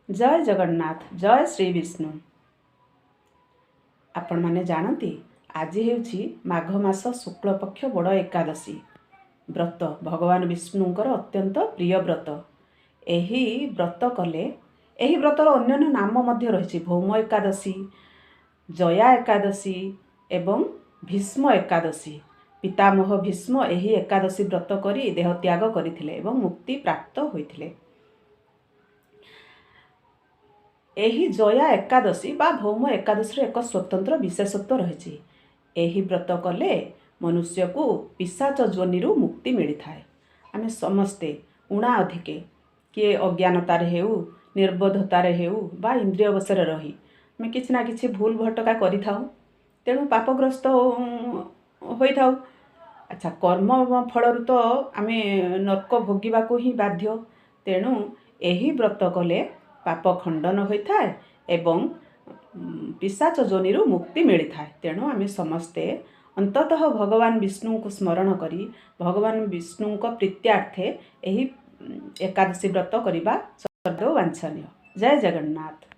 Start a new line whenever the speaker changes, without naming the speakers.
ଜୟ ଜଗନ୍ନାଥ, ଜୟ ଶ୍ରୀ ବିଷ୍ଣୁ। ଆପଣମାନେ ଜାଣନ୍ତି, ଆଜି ହେଉଛି ମାଘ ମାସ ଶୁକ୍ଳପକ୍ଷ ବଡ଼ ଏକାଦଶୀ ବ୍ରତ, ଭଗବାନ ବିଷ୍ଣୁଙ୍କର ଅତ୍ୟନ୍ତ ପ୍ରିୟ ବ୍ରତ। ଏହି ବ୍ରତ କଲେ, ଏହି ବ୍ରତର ଅନ୍ୟାନ୍ୟ ନାମ ମଧ୍ୟ ରହିଛି, ଭୌମ ଏକାଦଶୀ, ଜୟା ଏକାଦଶୀ ଏବଂ ଭୀଷ୍ମ ଏକାଦଶୀ। ପିତାମହ ଭୀଷ୍ମ ଏହି ଏକାଦଶୀ ବ୍ରତ କରି ଦେହତ୍ୟାଗ କରିଥିଲେ ଏବଂ ମୁକ୍ତି ପ୍ରାପ୍ତ ହୋଇଥିଲେ। ଏହି ଜୟା ଏକାଦଶୀ ବା ଭୌମ ଏକାଦଶୀର ଏକ ସ୍ୱତନ୍ତ୍ର ବିଶେଷତ୍ୱ ରହିଛି। ଏହି ବ୍ରତ କଲେ ମନୁଷ୍ୟକୁ ପିଶାଚ ଯୋନିରୁ ମୁକ୍ତି ମିଳିଥାଏ। ଆମେ ସମସ୍ତେ ଉଣା ଅଧିକେ, କିଏ ଅଜ୍ଞାନତାରେ ହେଉ, ନିର୍ବୋଧତାରେ ହେଉ ବା ଇନ୍ଦ୍ରିୟ ବଶରେ ରହି ଆମେ କିଛି ନା କିଛି ଭୁଲ ଭଟକା କରିଥାଉ, ତେଣୁ ପାପଗ୍ରସ୍ତ ହୋଇଥାଉ। ଆଚ୍ଛା, କର୍ମ ଫଳରୁ ତ ଆମେ ନର୍କ ଭୋଗିବାକୁ ହିଁ ବାଧ୍ୟ। ତେଣୁ ଏହି ବ୍ରତ କଲେ ପାପ ଖଣ୍ଡନ ହୋଇଥାଏ ଏବଂ ପିଶାଚ ଯୋନିରୁ ମୁକ୍ତି ମିଳିଥାଏ। ତେଣୁ ଆମେ ସମସ୍ତେ ଅନ୍ତତଃ ଭଗବାନ ବିଷ୍ଣୁଙ୍କୁ ସ୍ମରଣ କରି ଭଗବାନ ବିଷ୍ଣୁଙ୍କ ପ୍ରୀତ୍ୟାର୍ଥେ ଏହି ଏକାଦଶୀ ବ୍ରତ କରିବା ସଦୈବ ବାଞ୍ଛନୀୟ। ଜୟ ଜଗନ୍ନାଥ।